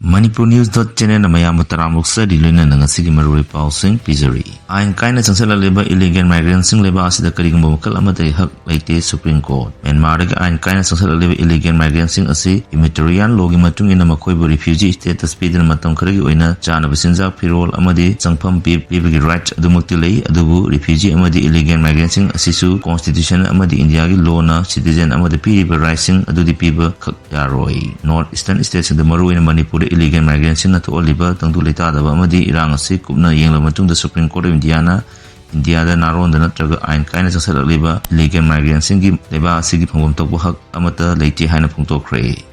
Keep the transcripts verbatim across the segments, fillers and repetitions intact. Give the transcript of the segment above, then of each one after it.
Manipur News dot channel ꯃꯌꯥꯝꯕꯨ ꯇꯔꯥꯝꯅ ꯑꯣꯛꯆꯔꯤ, ꯂꯣꯏꯅꯅ ꯉꯁꯤꯒꯤ ꯃꯔꯨꯑꯣꯏꯕ ꯄꯥꯎꯁꯤꯡ ꯄꯤꯖꯔꯤ꯫ ꯑꯥꯏꯟ ꯀꯥꯏꯅ ꯆꯪꯁꯤꯜꯂꯛꯂꯤꯕ illegal migrantꯁꯤꯡ ꯂꯩꯕꯥꯛ ꯑꯁꯤꯗ ꯀꯔꯤꯒꯨꯝꯕ ꯃꯈꯜ ꯑꯃꯠꯇꯒꯤ ꯍꯛ ꯂꯩꯇꯦ꯫ Supreme Court꯫ ꯃ꯭ꯌꯥꯟꯃꯥꯔꯗꯒꯤ ꯑꯥꯏꯟ ꯀꯥꯏꯅ ꯆꯪꯁꯤꯜꯂꯛꯂꯤꯕ illegal migrantꯁꯤꯡ ꯑꯁꯤ humanitarian lawꯒꯤ ꯃꯇꯨꯡ ꯏꯟꯅ ꯃꯈꯣꯏꯕꯨ refugee status ꯄꯤꯗꯨꯅ ꯃꯇꯝ ꯈꯔꯒꯤ ꯑꯣꯏꯅ ꯆꯥꯅꯕ ꯆꯤꯟꯖꯥꯛ, ꯐꯤꯔꯣꯜ ꯑꯃꯗꯤ ꯆꯪꯐꯝ ꯄꯤ-, ꯄꯤꯕꯒꯤ right ꯑꯗꯨꯃꯛꯇꯤ ꯂꯩ꯫ ꯑꯗꯨꯕꯨ refugee ꯑꯃꯗꯤ illegal migrantꯁꯤꯡ ꯑꯁꯤꯁꯨ constitution ꯑꯃꯗꯤ ꯏꯟꯗꯤꯌꯥꯒꯤ lawꯅ citizen ꯑꯃꯗ ꯄꯤꯔꯤꯕ rightꯁꯤꯡ ꯑꯗꯨꯗꯤ ꯄꯤꯕ ꯈꯛ ꯌꯥꯔꯣꯏ꯫ North Eastern stateꯁꯤꯡꯗ, ꯃꯔꯨꯑꯣꯏꯅ ꯃꯅꯤꯄꯨꯔꯗ, illegal migrantꯁꯤꯡꯅ ꯊꯣꯛꯍꯜꯂꯤꯕ ꯇꯪꯗꯨ ꯂꯩꯇꯥꯗꯕ ꯑꯃꯗꯤ ꯏꯔꯥꯡ ꯑꯁꯤ ꯀꯨꯞꯅ ꯌꯦꯡꯂꯕ ꯃꯇꯨꯡꯗ, Supreme Court of Indiaꯅ ꯏꯟꯗꯤꯌꯥꯗ ꯅꯥꯔꯣꯟꯗ ꯅꯠꯇ꯭ꯔꯒ ꯑꯥꯏꯟ ꯀꯥꯏꯅ ꯆꯪꯁꯤꯜꯂꯛꯂꯤꯕ illegal migrantꯁꯤꯡꯒꯤ ꯂꯩꯕꯥꯛ ꯑꯁꯤꯒꯤ ꯐꯪꯐꯝ ꯊꯣꯛꯄ ꯍꯛ ꯑꯃꯠꯇ ꯂꯩꯇꯦ ꯍꯥꯏꯅ ꯐꯣꯡꯗꯣꯛꯈ꯭ꯔꯦ꯫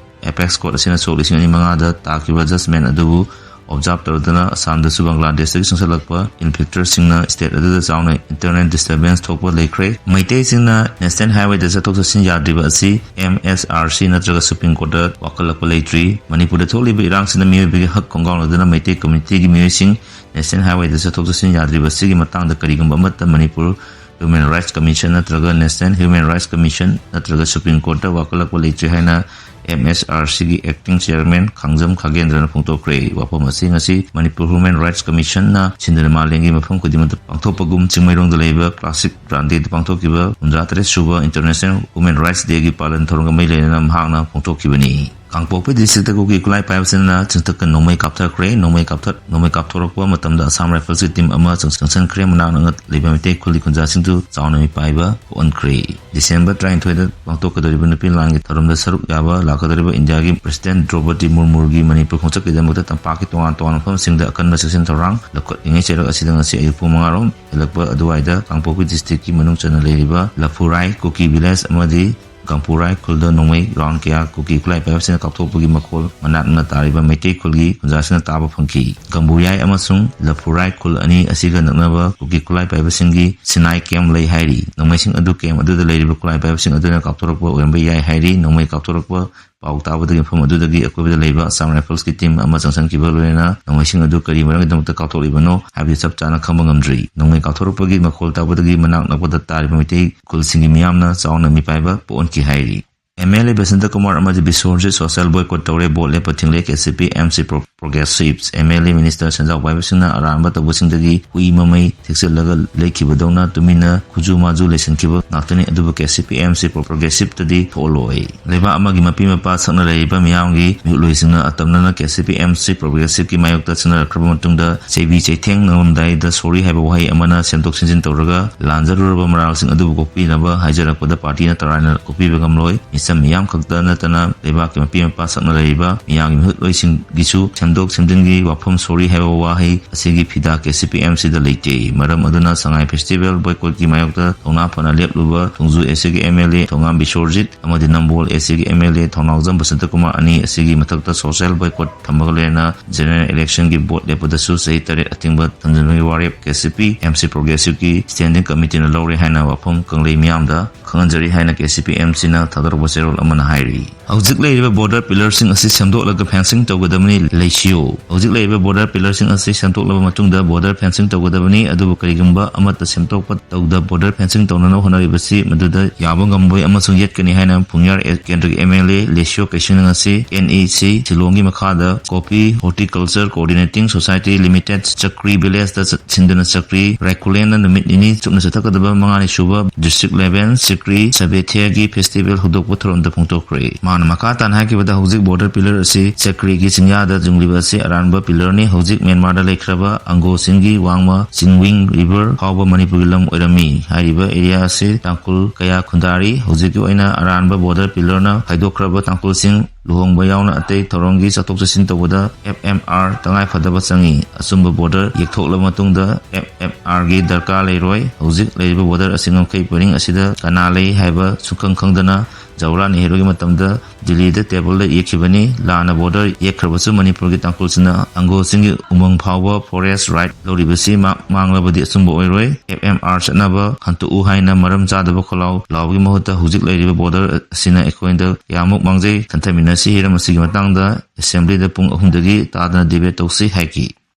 Apex Court ꯑꯁꯤꯅ ꯁꯣꯛ ꯂꯤꯁꯤꯡ ꯑꯅꯤ ꯃꯉꯥꯗ ꯇꯥꯈꯤꯕ judgment ꯑꯗꯨꯕꯨ observe ꯇꯧꯔꯗꯨꯅ, ꯑꯁꯥꯝꯗꯁꯨ ꯕꯪꯒ꯭ꯂꯥꯗꯦꯁꯇꯒꯤ ꯆꯪꯁꯤꯜꯂꯛꯄ infiltratꯁꯤꯡꯅ state ꯑꯗꯨꯗ ꯆꯥꯎꯅ internal disturbance ꯊꯣꯛꯄ ꯂꯩꯈ꯭ꯔꯦ꯫ ꯃꯩꯇꯩꯁꯤꯡꯅ National Highwayꯗ ꯆꯠꯊꯣꯛ ꯆꯠꯁꯤꯟ ꯌꯥꯗ꯭ꯔꯤꯕ ꯑꯁꯤ M S R C ꯅꯠꯇ꯭ꯔꯒ Supreme Courtꯇ ꯋꯥꯀꯠꯂꯛꯄ ꯂꯩꯇ꯭ꯔꯤ꯫ ꯃꯅꯤꯄꯨꯔꯗ ꯊꯣꯛꯂꯤꯕ ꯏꯔꯥꯡꯁꯤꯅ ꯃꯤꯑꯣꯏꯕꯒꯤ ꯍꯛ ꯈꯣꯡꯒꯥꯎꯅꯗꯨꯅ ꯃꯩꯇꯩ communityꯒꯤ ꯃꯤꯑꯣꯏꯁꯤꯡ National Highwayꯗ ꯆꯠꯊꯣꯛ ꯆꯠꯁꯤꯟ ꯌꯥꯗ꯭ꯔꯤꯕ ꯑꯁꯤꯒꯤ ꯃꯇꯥꯡꯗ ꯀꯔꯤꯒꯨꯝꯕ ꯑꯃꯠꯇ ꯃꯅꯤꯄꯨꯔ Human Rights Commission ꯅꯠꯇ꯭ꯔꯒ National Human Rights Commission ꯅꯠꯇ꯭ꯔꯒ Supreme Courtꯇ ꯋꯥꯀꯠꯂꯛꯄ ꯂꯩꯇ꯭ꯔꯤ ꯍꯥꯏꯅ M S R Cꯒꯤ acting chairman ꯈꯥꯡꯖꯝ ꯈꯥꯒꯦꯟꯗ꯭ꯔꯅ ꯐꯣꯡꯗꯣꯛꯈ꯭ꯔꯦ꯫ ꯋꯥꯐꯝ ꯑꯁꯤ ꯉꯁꯤ ꯃꯅꯤꯄꯨꯔ Human Rights Commissionꯅ ꯁꯤꯟꯗꯨꯅ ꯃꯥꯂꯦꯝꯒꯤ ꯃꯐꯝ ꯈꯨꯗꯤꯡꯃꯛꯇ ꯄꯥꯡꯊꯣꯛꯄꯒꯨꯝ, ꯆꯤꯡꯃꯩꯔꯣꯡꯗ ꯂꯩꯕ Classic Grande ꯗ ꯄꯥꯡꯊꯣꯛꯈꯤꯕ ꯍꯨꯝꯗ꯭ꯔꯥ ꯇꯔꯦꯠ ꯁꯨꯕ International Human Rights Dayꯒꯤ ꯄꯥꯂꯟ ꯊꯧꯔꯝꯒ ꯃꯔꯤ ꯂꯩꯅꯅ ꯃꯍꯥꯛꯅ ꯐꯣꯡꯗꯣꯛꯈꯤꯕꯅꯤ꯫ ꯀꯥꯡꯄꯣꯛꯄꯤ districtꯇ ꯀꯨꯀꯤ ꯈꯨꯠꯂꯥꯏ ꯄꯥꯏꯕꯁꯤꯡꯅ ꯆꯤꯡꯊꯛꯇ ꯅꯣꯡꯃꯩ ꯀꯥꯞꯊꯈ꯭ꯔꯦ꯫ ꯅꯣꯡꯃꯩ ꯀꯥꯞꯊ-, ꯅꯣꯡꯃꯩ ꯀꯥꯞꯊꯣꯔꯛꯄ ꯃꯇꯝꯗ Assam Riflesꯀꯤ team ꯑꯃ ꯆꯪ-, ꯆꯪꯁꯤꯟꯈ꯭ꯔꯦ꯫ ꯃꯅꯥꯛ ꯅꯛꯅ ꯂꯩꯕ ꯃꯩꯇꯩ ꯈꯨꯜꯒꯤ ꯈꯨꯟꯖꯥꯁꯤꯡꯁꯨ ꯆꯥꯎꯅ ꯃꯤꯄꯥꯏꯕ ꯄꯣꯛꯍꯟꯈ꯭ꯔꯦ꯫ December ꯇꯔꯥꯅꯤꯊꯣꯏꯗ ꯄꯥꯡꯊꯣꯛꯀꯗꯧꯔꯤꯕ ꯅꯨꯄꯤ ꯂꯥꯟꯒꯤ ꯊꯧꯔꯝꯗ ꯁꯔꯨꯛ ꯌꯥꯕ ꯂꯥꯛꯀꯗꯧꯔꯤꯕ ꯏꯟꯗꯤꯌꯥꯒꯤ President ꯗ꯭ꯔꯧꯄꯗꯤ ꯃꯨꯔꯃꯨꯒꯤ ꯃꯅꯤꯄꯨꯔ ꯈꯣꯡꯆꯠꯀꯤꯗꯃꯛꯇ ꯇꯝꯄꯥꯛꯀꯤ ꯇꯣꯉꯥꯟ ꯇꯣꯉꯥꯟꯕ ꯃꯐꯝꯁꯤꯡꯗ ꯑꯀꯟꯕ ꯆꯦꯛꯁꯤꯟ ꯊꯧꯔꯥꯡ ꯂꯧꯈꯠꯂꯤꯉꯩ ꯆꯩꯔꯛ ꯑꯁꯤꯗ ꯉꯁꯤ ꯑꯌꯨꯛ ꯄꯨꯡ ꯃꯉꯥ ꯔꯣꯝ ꯍꯦꯜꯂꯛꯄ ꯑꯗꯨꯋꯥꯏꯗ ꯀꯥꯡꯄꯣꯛꯄꯤ districtꯀꯤ ꯃꯅꯨꯡ ꯆꯟꯅ ꯂꯩꯔꯤꯕ ꯂꯐꯨꯔꯥꯏ ꯀꯨꯀꯤ village ꯑꯃꯗꯤ ꯒꯝꯄꯨꯔꯥꯏ ꯈꯨꯜꯗ ꯅꯣꯡꯃꯩ round ꯀꯌꯥ ꯀꯨꯀꯤ ꯈꯨꯠꯂꯥꯏ ꯄꯥꯏꯕꯁꯤꯡꯅ ꯀꯥꯞꯊꯣꯛꯄꯒꯤ ꯃꯈꯣꯜ ꯃꯅꯥꯛ ꯅꯛꯅ ꯇꯥꯔꯤꯕ ꯃꯩꯇꯩ ꯈꯨꯜꯒꯤ ꯈꯨꯟꯖꯥꯁꯤꯡꯅ ꯇꯥꯕ ꯐꯪꯈꯤ꯫ ꯒꯝꯕꯨꯌꯥꯏ ꯑꯃꯁꯨꯡ ꯂꯐꯨꯔꯥꯏ ꯈꯨꯜ ꯑꯅꯤ ꯑꯁꯤꯒ ꯅꯛꯅꯕ ꯀꯨꯀꯤ ꯈꯨꯠꯂꯥꯏ ꯄꯥꯏꯕꯁꯤꯡꯒꯤ ꯁꯤꯅꯥꯏ camp ꯂꯩ ꯍꯥꯏꯔꯤ꯫ ꯅꯣꯡꯃꯩꯁꯤꯡ ꯑꯗꯨ camp ꯑꯗꯨꯗ ꯂꯩꯔꯤꯕ ꯈꯨꯠꯂꯥꯏ ꯄꯥꯏꯕꯁꯤꯡ ꯑꯗꯨꯅ ꯀꯥꯞꯊꯣꯔꯛꯄ ꯑꯣꯏꯔꯝꯕ ꯌꯥꯏ ꯍꯥꯏꯔꯤ꯫ ꯅꯣꯡꯃꯩ ꯀꯥꯞꯊꯣꯔꯛꯄ ꯄꯥꯎ ꯇꯥꯕꯗꯒꯤ ꯃꯐꯝ ꯑꯗꯨꯗꯒꯤ ꯑꯀꯣꯏꯕꯗ ꯂꯩꯕ Assam Riflesꯀꯤ team ꯑꯃ ꯆꯪꯁꯤꯟꯈꯤꯕ ꯂꯣꯏꯅꯅ ꯅꯣꯡꯃꯩꯁꯤꯡ ꯑꯗꯨ ꯀꯔꯤ ꯃꯔꯝꯒꯤꯗꯃꯛꯇ ꯀꯥꯞꯊꯣꯛꯂꯤꯕꯅꯣ ꯍꯥꯏꯕꯗꯤ ꯆꯞ ꯆꯥꯅ ꯈꯪꯕ ꯉꯝꯗ꯭ꯔꯤ꯫ ꯅꯣꯡꯃꯩ ꯀꯥꯞꯊꯣꯔꯛꯄꯒꯤ ꯃꯈꯣꯜ ꯇꯥꯕꯗꯒꯤ ꯃꯅꯥꯛ ꯅꯛꯄꯗ ꯇꯥꯔꯤꯕ ꯃꯩꯇꯩ ꯈꯨꯜꯁꯤꯡꯒꯤ ꯃꯤꯌꯥꯝꯅ ꯆꯥꯎꯅ ꯃꯤꯄꯥꯏꯕ ꯄꯣꯛꯍꯟꯈꯤ ꯍꯥꯏꯔꯤ꯫ M L A Basanta Kumar ꯑꯃꯗꯤ ꯕꯤꯁ꯭ꯋꯔꯖꯤꯠ ꯁꯣꯁꯦꯜ ꯕꯣꯏꯀꯣꯠ ꯇꯧꯔꯦ, ꯚꯣꯠ ꯂꯦꯞꯄ ꯊꯤꯡꯂꯦ K C P M C pro-, progressive. M L A minister ꯁꯦꯟꯖꯥꯎ ꯄꯥꯏꯕꯁꯤꯡꯅ ꯑꯔꯥꯟꯕ ꯇꯧꯕꯁꯤꯡꯗꯒꯤ ꯍꯨꯏ ꯃꯃꯩ ꯊꯦꯛꯆꯤꯜꯂꯒ ꯂꯩꯈꯤꯕꯗꯧꯅ ꯇꯨꯃꯤꯟꯅ ꯈꯨꯖꯨ ꯃꯥꯖꯨ ꯂꯩꯁꯤꯟꯈꯤꯕ ꯉꯥꯛꯇꯅꯤ, ꯑꯗꯨꯕꯨ ꯀꯦ C P M C pro-, ꯄ꯭ꯔꯣꯒ꯭ꯔꯦꯁꯤꯚꯇꯗꯤ ꯊꯣꯛꯍꯜꯂꯣꯏ꯫ ꯂꯩꯕꯥꯛ ꯑꯃꯒꯤ ꯃꯄꯤ ꯃꯄꯥ ꯁꯛꯅ ꯂꯩꯔꯤꯕ ꯃꯤꯌꯥꯝꯒꯤ ꯃꯤꯍꯨꯠꯂꯣꯏꯁꯤꯡꯅ ꯑꯇꯝꯅꯅ ꯀꯦ ꯁꯤ ꯄꯤ ꯑꯦꯝ ꯁꯤ ꯄ꯭ꯔꯣꯒ꯭ꯔꯦꯁꯤꯚꯀꯤ ꯃꯥꯌꯣꯛꯇ ꯆꯠꯅꯔꯛꯈ꯭ꯔꯕ ꯃꯇꯨꯡꯗ ꯆꯩꯕꯤ ꯆꯩꯊꯦꯡ ꯅꯪꯂꯝꯗꯥꯏꯗ ꯁꯣꯔꯤ ꯍꯥꯏꯕ ꯋꯥꯍꯩ ꯑꯃꯅ ꯁꯦꯝꯗꯣꯛ ꯁꯦꯝꯖꯤꯟ ꯇꯧꯔꯒ ꯂꯥꯟꯖꯔꯨꯔꯕ ꯃꯔꯥꯜꯁꯤꯡ ꯑꯗꯨꯕꯨ ꯀꯣꯛꯄꯤꯅꯕ ꯍꯥꯏꯖꯔꯛꯄꯗ ꯄꯥꯔꯇꯤꯅ ꯇꯔꯥꯏꯅ ꯀꯣꯛꯄꯤꯕ ꯉꯝꯂꯣꯏ꯫ ꯃꯤꯆꯝ ꯃꯤꯌꯥꯝ ꯈꯛꯇ ꯅꯠꯇꯅ ꯂꯩꯕꯥꯛꯀꯤ ꯃꯄꯤ ꯃꯄꯥ ꯁꯛꯅ ꯂꯩꯔꯤꯕ ꯃꯤꯌꯥꯝꯒꯤ ꯃꯤꯍꯨꯠꯂꯣꯏꯁꯤꯡꯒꯤꯁꯨ ꯁꯦꯝꯗꯣꯛ ꯁꯦꯝꯖꯤꯟꯒꯤ ꯋꯥꯐꯝ ꯁꯣꯔꯤ ꯍꯥꯏꯕ ꯋꯥꯍꯩ ꯑꯁꯤꯒꯤ ꯐꯤꯗꯥ ꯀꯦ ꯁꯤ ꯄꯤ ꯑꯦꯝ ꯁꯤꯗ ꯂꯩꯇꯦ꯫ ꯃꯔꯝ ꯑꯗꯨꯅ ꯁꯉꯥꯏ ꯐꯦꯁꯇꯤꯚꯦꯜ ꯕꯣꯏꯀꯣꯠꯀꯤ ꯃꯥꯌꯣꯛꯇ ꯊꯧꯅꯥ ꯐꯅ ꯂꯦꯞꯂꯨꯕ ꯊꯣꯡꯖꯨ ꯑꯦꯁ ꯁꯤꯒꯤ ꯑꯦꯝ ꯑꯦꯜ ꯑꯦ ꯊꯣꯉꯥꯝ ꯕꯤꯁ꯭ꯋꯔꯖꯤꯠ ꯑꯃꯗꯤ ꯅꯝꯕꯣꯜ ꯑꯦꯁ ꯁꯤꯒꯤ M L A Thounaojam Basanta Kumar ꯑꯅꯤ ꯑꯁꯤꯒꯤ ꯃꯊꯛꯇ ꯁꯣꯁꯦꯜ ꯕꯣꯏꯀꯣꯠ ꯊꯝꯕꯒ ꯂꯣꯏꯅꯅ ꯖꯦꯅꯔꯦꯜ ꯏꯂꯦꯛꯁꯟꯒꯤ ꯚꯣꯠ ꯂꯦꯞꯄꯗꯁꯨ ꯆꯍꯤ ꯇꯔꯦꯠ ꯑꯊꯤꯡꯕ ꯊꯝꯖꯤꯟꯕꯒꯤ ꯋꯥꯔꯦꯞ ꯀꯦ ꯁꯤ ꯄꯤ ꯑꯦꯝ ꯁꯤ ꯄ꯭ꯔꯣꯒ꯭ꯔꯦꯁꯤꯚꯀꯤ ꯁ꯭ꯇꯦꯟꯗꯤꯡ ꯀꯃꯤꯇꯤꯅ ꯂꯧꯔꯦ ꯍꯥꯏꯅ ꯋꯥꯐꯝ ꯀꯪꯂꯩ ꯃꯤꯌꯥꯝꯗ ꯈꯪꯍꯟꯖꯔꯤ ꯍꯥꯏꯅ ꯀꯦ ꯁꯤ ꯄꯤ ꯑꯦꯝ ꯁꯤꯅ ꯊꯥꯗꯣꯔꯛꯄ ꯆꯦꯔꯣꯜ ꯑꯃꯅ ꯍꯥꯏꯔꯤ꯫ ꯍꯧꯖꯤꯛ ꯂꯩꯔꯤꯕ ꯕꯣꯔꯗꯔ ꯄꯤꯂꯔꯁꯤꯡ ꯑꯁꯤ ꯁꯦꯝꯗꯣꯛꯂꯒ ꯐꯦꯟꯁꯤꯡ ꯇꯧꯒꯗꯕꯅꯤ, ꯂꯩꯁꯤꯌꯣ꯫ ꯍꯧꯖꯤꯛ ꯂꯩꯔꯤꯕ ꯕꯣꯔꯗꯔ ꯄꯤꯂꯔꯁꯤꯡ ꯑꯁꯤ ꯁꯦꯝꯗꯣꯛꯂꯕ ꯃꯇꯨꯡꯗ ꯕꯣꯔꯗꯔ ꯐꯦꯟꯁꯤꯡ ꯇꯧꯒꯗꯕꯅꯤ, ꯑꯗꯨꯕꯨ ꯀꯔꯤꯒꯨꯝꯕ ꯑꯃꯠꯇ ꯁꯦꯝꯗꯣꯛꯄ ꯇꯧꯗ ꯕꯣꯔꯗꯔ ꯐꯦꯟꯁꯤꯡ ꯇꯧꯅꯅꯕ ꯍꯣꯠꯅꯔꯤꯕꯁꯤ ꯃꯗꯨꯗ ꯌꯥꯕ ꯉꯝꯂꯣꯏ ꯑꯃꯁꯨꯡ ꯌꯦꯠꯀꯅꯤ ꯍꯥꯏꯅ ꯄꯨꯡꯌꯥꯔ ꯀꯦꯟꯗ꯭ꯔꯒꯤ ꯑꯦꯝ ꯑꯦꯜ ꯑꯦ ꯂꯦꯁꯤꯌꯣ ꯀꯩꯁꯨꯅꯪ ꯑꯁꯤ ꯑꯦꯟ ꯏ ꯁꯤ ꯁꯤꯂꯣꯡꯒꯤ ꯃꯈꯥꯗ coffee, horticulture coordinating society limited ꯆꯛ ꯀ꯭ꯔꯤ ꯚꯤꯂꯦꯖꯇ ꯆꯠ-, ꯁꯤꯟꯗꯨꯅ ꯆꯛ ꯀ꯭ꯔꯤ ꯔꯥꯏꯀꯨꯂꯦꯟꯅ ꯅꯨꯃꯤꯠ ꯅꯤꯅꯤ ꯆꯨꯞꯅ ꯆꯠꯊꯒꯗꯕ ꯃꯉꯥꯅꯤ ꯁꯨꯕ ꯗꯤꯁꯇ꯭ꯔꯤꯛ ꯂꯦꯚꯦꯜ ꯆꯛ ꯀ꯭ꯔꯤ ꯁꯕꯦꯊꯤꯌꯥꯒꯤ ꯐꯦꯁꯇꯤꯚꯦꯜ ꯍꯧꯗꯣꯛꯄ ꯊꯧꯔꯝꯗ ꯐꯣꯡꯗꯣꯛꯈ꯭ꯔꯦ꯫ ꯃꯥꯅ ꯃꯈꯥ ꯇꯥꯅ ꯍꯥꯏꯈꯤꯕꯗ, ꯍꯧꯖꯤꯛ ꯕꯣꯔꯗꯔ ꯄꯤꯂꯔ ꯑꯁꯤ ꯆꯛ ꯀ꯭ꯔꯤꯒꯤ ꯆꯤꯡꯌꯥꯗ ꯌꯨꯡꯂꯤꯕ ꯑꯁꯤ ꯑꯔꯥꯟꯕ ꯄꯤꯂꯔꯅꯤ꯫ ꯍꯧꯖꯤꯛ ꯃ꯭ꯌꯥꯟꯃꯥꯔꯗ ꯂꯩꯈ꯭ꯔꯕ ꯑꯪꯒꯣꯁꯤꯡꯒꯤ ꯋꯥꯡꯃ ꯆꯤꯡꯋꯤꯡ ꯔꯤꯚꯔ ꯐꯥꯎꯕ ꯃꯅꯤꯄꯨꯔꯒꯤ ꯂꯝ ꯑꯣꯏꯔꯝꯃꯤ꯫ ꯍꯥꯏꯔꯤꯕ ꯑꯦꯔꯤꯌꯥ ꯑꯁꯤ ꯇꯥꯡꯈꯨꯜ ꯀꯌꯥ ꯈꯨꯟꯗꯥꯔꯤ꯫ ꯍꯧꯖꯤꯛꯀꯤ ꯑꯣꯏꯅ ꯑꯔꯥꯟꯕ ꯕꯣꯔꯗꯔ ꯄꯤꯂꯔꯅ ꯈꯥꯏꯗꯣꯛꯈ꯭ꯔꯕ ꯇꯥꯡꯈꯨꯜꯁꯤꯡ ꯂꯨꯍꯣꯡꯕ ꯌꯥꯎꯅ ꯑꯇꯩ ꯊꯧꯔꯝꯒꯤ ꯆꯠꯊꯣꯛ ꯆꯠꯁꯤꯟ ꯇꯧꯕꯗ ꯑꯦꯐ ꯑꯦꯝ ꯑꯥꯔ ꯇꯉꯥꯏꯐꯗꯕ ꯆꯪꯏ꯫ ꯑꯆꯨꯝꯕ ꯕꯣꯔꯗꯔ ꯌꯦꯛꯊꯣꯛꯂꯕ ꯃꯇꯨꯡꯗ ꯑꯦꯐ ꯑꯦꯝ ꯑꯥꯔꯒꯤ ꯗꯔꯀꯥꯔ ꯂꯩꯔꯣꯏ꯫ ꯍꯧꯖꯤꯛ ꯂꯩꯔꯤꯕ ꯕꯣꯔꯗꯔ ꯑꯁꯤ ꯉꯝꯈꯩ ꯄꯔꯤꯡ ꯑꯁꯤꯗ ꯀꯅꯥ ꯂꯩ ꯍꯥꯏꯕ ꯁꯨꯈꯪ ꯈꯪꯗꯅ ꯖꯋꯥꯍꯔꯂꯥꯜ ꯅꯦꯍꯔꯨꯒꯤ ꯃꯇꯝꯗ ꯗꯤꯜꯂꯤꯗ ꯇꯦꯕꯜꯗ ꯌꯦꯛꯈꯤꯕꯅꯤ꯫ ꯂꯥꯟꯅ ꯕꯣꯔꯗꯔ ꯌꯦꯛꯈ꯭ꯔꯕꯁꯨ ꯃꯅꯤꯄꯨꯔꯒꯤ ꯇꯥꯡꯈꯨꯜꯁꯤꯡꯅ ꯑꯪꯒꯣꯁꯤꯡꯒꯤ ꯎꯃꯪ ꯐꯥꯎꯕ ꯐꯣꯔꯦꯁ ꯔꯥꯏꯠ ꯂꯧꯔꯤꯕꯁꯤ ꯃꯥ-, ꯃꯥꯡꯂꯕꯗꯤ ꯑꯆꯨꯝꯕ ꯑꯣꯏꯔꯣꯏ꯫ ꯑꯦꯐ ꯑꯦꯝ ꯑꯥꯔ ꯆꯠꯅꯕ ꯍꯟꯇꯣꯛꯎ ꯍꯥꯏꯅ ꯃꯔꯝ ꯆꯥꯗꯕ ꯈꯣꯜꯂꯥꯎ ꯂꯥꯎꯕꯒꯤ ꯃꯍꯨꯠꯇ ꯍꯧꯖꯤꯛ ꯂꯩꯔꯤꯕ ꯕꯣꯔꯗꯔ ꯑꯁꯤꯅ ꯑꯩꯈꯣꯏꯗ ꯀꯌꯥꯃꯨꯛ ꯃꯥꯡꯖꯩ ꯈꯟꯊꯃꯤꯟꯅꯁꯤ꯫ ꯍꯤꯔꯝ ꯑꯁꯤꯒꯤ ꯃꯇꯥꯡꯗ ꯑꯦꯁꯦꯝꯕ꯭ꯂꯤꯗ ꯄꯨꯡ ꯑꯍꯨꯝꯗꯒꯤ ꯇꯥꯗꯅ ꯗꯤꯕꯦꯠ ꯇꯧꯁꯤ ꯍꯥꯏꯈꯤ꯫